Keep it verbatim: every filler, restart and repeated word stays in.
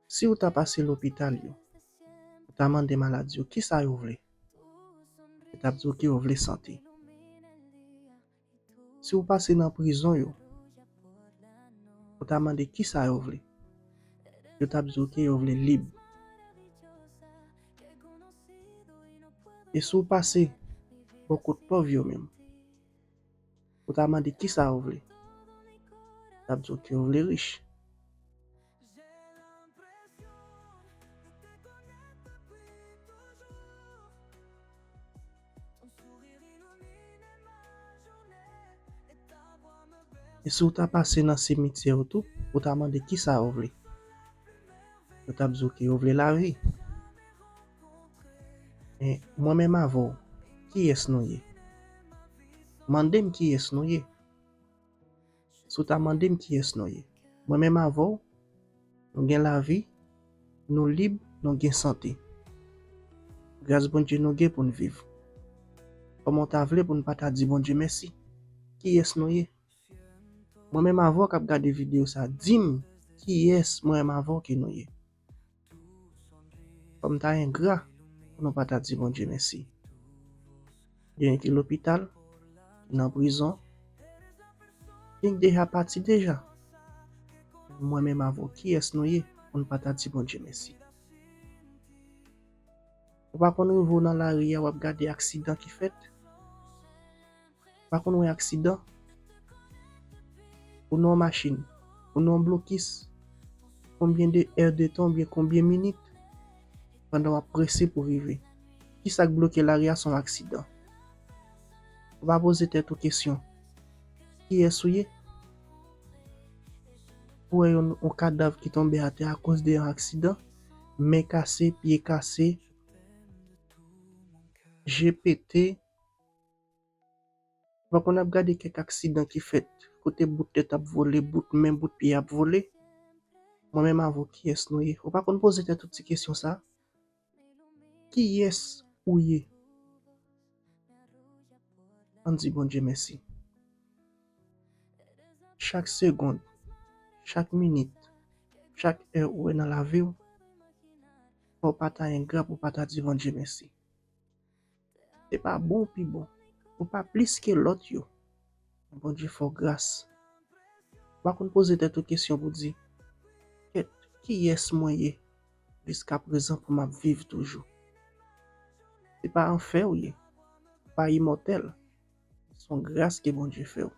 Si w ta pase lopital yo, ou ta mande malad yo kisa yo vle, yo t ap di w ke yo vle sante. Si w pase nan prizon yo, ou ta mande kisa yo vle, yo t ap di w ke yo vle lib. E si w pase bò kot pòv yo menm, ou ta mande kisa yo vle, yo t ap di w ke yo vle rich. E si w ta pase nan simityè yo tou, ou ta mande kisa yo vle, yo t ap di w ke yo vle lavi. E mwen menm avè w, kiyès nou ye? Mande m kiyès nou ye. Si w ta mande m kiyès nou ye, mwen menm avè w, nou gen lavi, nou lib, nou gen sante. Gras Bondye nou gen pou n viv. Kòman w ta vle pou n pa ta di Bondye mèsi? Kiyès nou ye? Mwen menm avè w k ap gade videyo sa, di m kiyès mwen menm avè w ke nou ye. Kòm ta engra pou nou pa ta di Bondye mèsi. Gen ki lopital, ki nan prizon, gen ki deja pati deja. Mwen menm avè w, kiyès nou ye pou n pa ta di Bondye mèsi? Ou pa konn rive w nan lari a, w ap gade aksidan ki fèt. Pa konn wè aksidan. Ou nan yon machin, ou nan yon blokis. Konbyen de è de tan oubyen konbyen minit pandan w ap prese pou rive? Kisa k bloke lari a? Se yon aksidan. Ou pa poze tèt ou kesyon, kiyès ou ye? Ou wè yon, yon kadav ki tonbe atè akoz de yon aksidan, men kase, pye kase, je pete. Ou pa konn ap gade kèk aksidan ki fèt, kote bout tèt ap vole, bout men, bout pye ap vole? Mwen menm avè w, kiyès nou ye? Ou pa konn poze tèt ou ti kesyon sa? Kiyès ou ye? Ann di Bondye mèsi. Chak segonn, chak minit, chak è ou wè nan lavi w, fò w pa ta engra pou w pa ta di Bondye mèsi. Se pa bon ou pi bon. Ou pa plis ke lòt yo. Men Bondye fè w gras. Ou pa konn poze tèt ou kesyon pou di, kèt, kiyès mwen ye jiskaprezan pou m ap viv toujou? Se pa anfè ou ye. Ou pa imòtèl. Se yon gras ke Bondye fè w.